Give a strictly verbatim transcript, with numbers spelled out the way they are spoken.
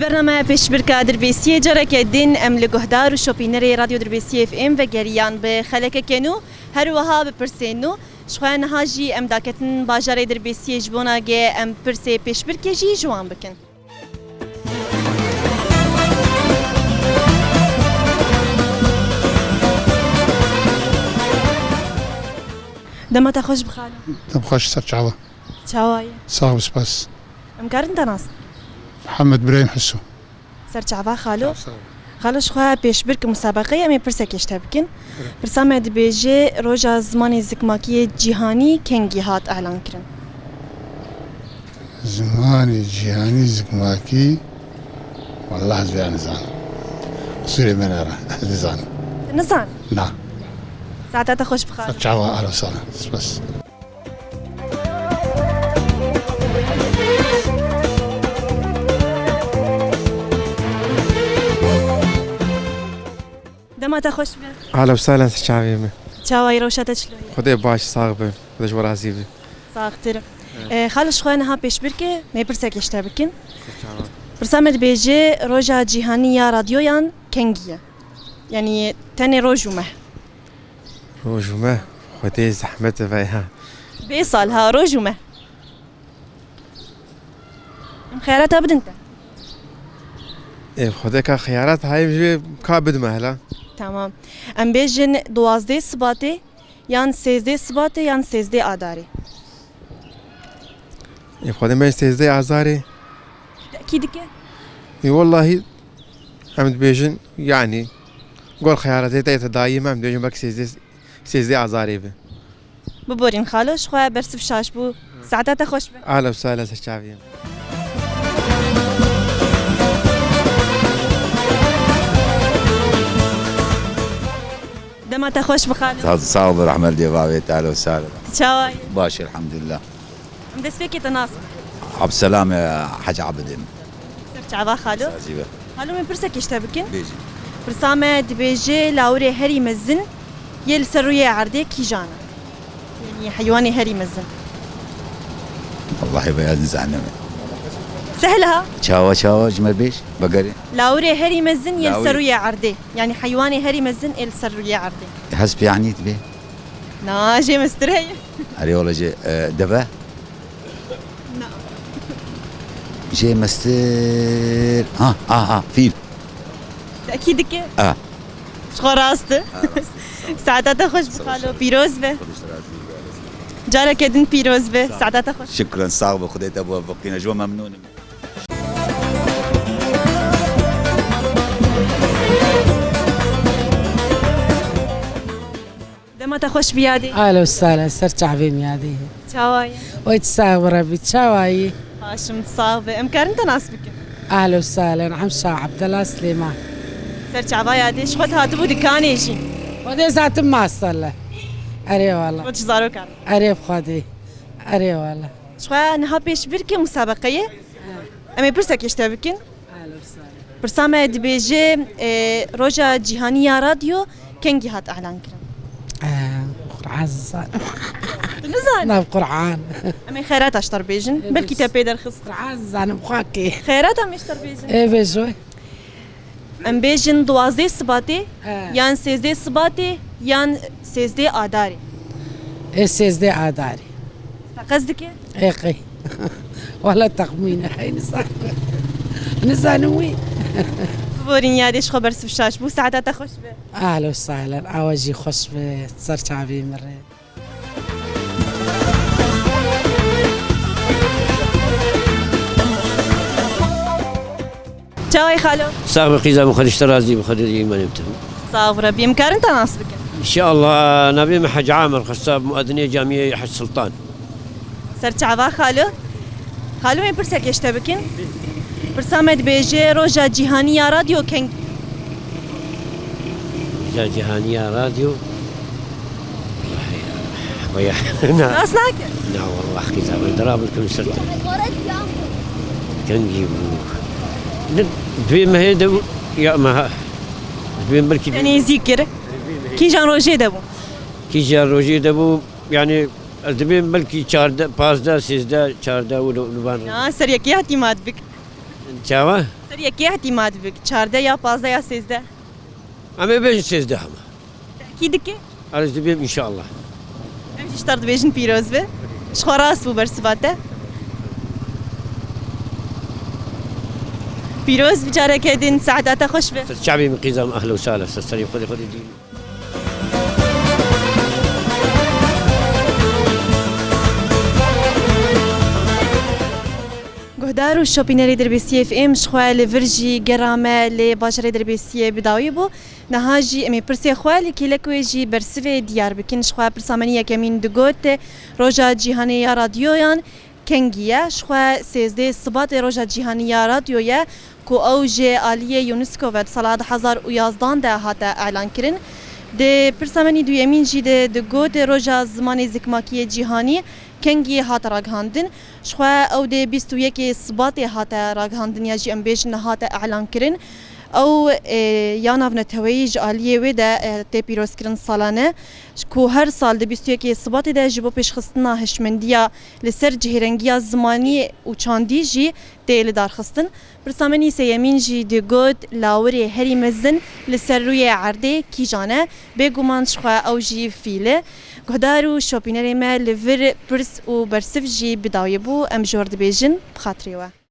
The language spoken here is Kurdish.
Bernameya pêşbirka Dirbêsiyê careke din em li guhdar û şopînerê Radyo Dirbêsiyê F M vegeriyan bi xelekeke nû, her wiha bi pirsên nû. Ji xwe niha jî em daketin bajarê Dirbêsiyê ji bona ge em pirsê pêşbirkê jî ji wan bikin. Dema te xweş bi xalo. Dem xweş, ser çava. Çawa ye? Sax bi, spas. Em karin te nas? Mihemed Birahîm Hiso. Ser çava xalo. Sağ ol. Xalo, ji xwe pêşbirk musabeqeyê em ê pirsekê ji te bikin. Evet. Pirsa me dibêje, roja zimanê zikmakiyê cîhanî kengî hat elan kirin? Zimanê cîhanî zikmakî, wallah ez vê nizanim. Qisûrê min e, ez nizanim. Tu nizan? Na. Saeta te xweş bi xalo. Ser çava, ahlen sahlen. Spas. Dema te xweş be. Ahlen sahlen, ser çavê min. Çawa yî, rewşa te çilo ye? Xwedê baş, sax be. Xwedê ji we razî be. Saxtir. Evet. E, xalo, ji xwe niha pêşbirkê me pirsekê ji te bikin. Ser çava. Pirsa me dibêje, roja cîhanî ya radyoyan kengî ye? Yanî tenê roj û meh. Roj û meh, Xwedê zehmet e veya. Bê sal ha, roj û meh. Em xeyareta bidin te. Ê, Xwedê ka xeyaret hayê ji ka bidime hela. Tamam. Em bêjin duwazdeh Sibatê, yan sêzdeh Sibatê, yan sêzdeh Adarê. Ê, Xwedê me sêzdeh Azarê. Tekî dike? Ê, wellahî em dibêjin, yanî, gor xeyaretê te, te dayî me, em dibêjin belkî sêzdeh, sêzdeh Azarê be. Biborîn xalo, ji xwe bersiv şaş bû. Saeta te xweş be. Ahlen sahlen, ser çavê min. Dema te xweş bi xalo. Sağ, sağ ol, rahmet lê bavê te, ahlen sahlen. Tu çawa yî? Baş, elhamdülillah. Em destpêkê te nas bikin. Abdüselam, e, Hacı Abidin. Ser çava xalo. Sazî be. Xalo, em ê pirsekê ji te bikin. Bêjî. Pirsa me dibêje, lawirê herî mezin yê li ser rûyê erdê kîjan e? Yanî heywanê herî mezin. Wallahî be, ez nizanim. Sehl ha? Çawa, çawa, ji me bêj, vegerê. Lawirê herî mezin yê li ser rûyê erdê. Yanî heywanê herî mezin ê li ser rûyê erdê. Hesp yanî dibe? Na, jê mestir heye. Erê wele jê, e, deve? Na. Jê mestir. Ha, ha, ha, fîl. Tekî dike? Ha. Ji xwe rast e. Ha, rast e. Saeta te xweş bi xalo. Pîroz be. Careke din pîroz be. Saeta te xweş. Şikran, sax be. Xwedê te biwefeqîne. Ji we memnûn im. Dema te xweş bi yadê. Ahlen sahlen, ser çavê min yadê. Çawa yî? Oy, tu sax bi Rebî, çawa yî? Baş im, tu sax be. Em karin te nas bikin? Ahlen sahlen, Emşa Abdullah Silêman. Ser çava yadê, ji xwe hatibû dikanê jî. Xwedê zatim maşallah. Erê wala. Xwe ji zarokan. Erê bi Xwedê. Erê wala. Ji xwe niha pêşbirkê musabeqeyê. Em ê pirsekê ji te bikin. Pirsa me dibêje, e, roja cîhanî ya radyo kengî hat elan kirin? E, Qur'an zanim. Tu nizanî? Nav Qur'an. Em ê xeyrata ji te re bêjin. Belkî te pê derxist. Qur'an zanim xwakê. Xeyrata em ê ji te re bêjin. Ê bêjo. Em bêjin duwazdeh Sibatê, he, yan sêzdeh Sibatê, yan sêzdeh Adarê. Ê sêzdeh Adarê. Teqez dike? Ê qey. Wala texmîn e, hey nizanim. Nizanim wî. Biborîn yadê, ji xwe bersiv şaş bû. Saeta te xweş be. Ahlen sahlen, awe jî xweş be. Ser çavê min re. Çawa yî xalo? Sax be qîza min, Xwedê ji te razî be, Xwedê dî îmanê bi te. Sax be Rebî. Em karin te nas bikin? Înşeallah, navê min Hec Amir, xesab muedinê camiyê Hec Sultan. Ser çava xalo. Xalo, em ê pirsekê ji te bikin. Pirsa me dibêje, roja cîhanî ya radyo keng- Roja cîhanî ya radyo. Waya, waya. Na. Nas nake? Na, wallah, qîza min dera bil kim sirte. Kengî bû. Ne, dibê mehê de bû. Ya meha. Dibê belkî. Te nêzî kir. Kîjan rojê de bû? Kîjan rojê de bû, yanî, ez dibêm belkî çardeh, pazdeh, sêzdeh, çardeh û li, li van. Ya, ser yekê hatî mat bik. Çawa? Ser yekê îtîma dibik, çardeh ya pazdeh ya sêzdeh? Em ê bêjin sêzdeh hema. Tekî dike? Ez dibêm înşallah. Em jî ji te re dibêjin pîroz be. Ji xwe rast bû bersiva te. Pîroz bi careke din, saeta te xweş be. Ser çavê min qîzam, ehla û sahla, ser serê xwe de xwe de dîn. Guhdar û şopînerê Dirbêsiyê F M, ji xwe li vir jî gera me li bajarê Dirbêsiyê bi dawî bû. Niha jî em ê pirsê xwe li kêlek wê jî bersivê diyar bikin. Ji xwe pirsa me yekemîn digot, roja cîhanê ya radyoyan kengî ye. Ji xwe sêzdeh Sibatê roja cîhanî ya radyo ye, ku ew ji aliyê UNESCO ve di sala du hezar û yazdan de hate elan kirin. Di pirsa me duyemîn jî de digot, roja zimanê zikmakiyê cîhanî kengî hate ragihandin. Ji xwe ew dê bîst û yekê Sibatê hate ragihandin ya jî em bêjin hate elan kirin. Ew, e, ya navneteweyî ji aliyê wê de, e, tê pîrozkirin salane, ku her sal di bîst û yekê Sibatê de ji bo pêşxistina hişmendiya li ser cihêrengiya zimanî û çandî jî tê lidarxistin. Pirsa me sêyemîn jî digot, lawirê herî mezin li ser rûyê erdê kîjan e? Bêguman ji xwe ew jî fîl e. Guhdar û şopînerê me li vir pirs û bersiv jî bi dawî bû, em ji we re dibêjin bi xatirê we.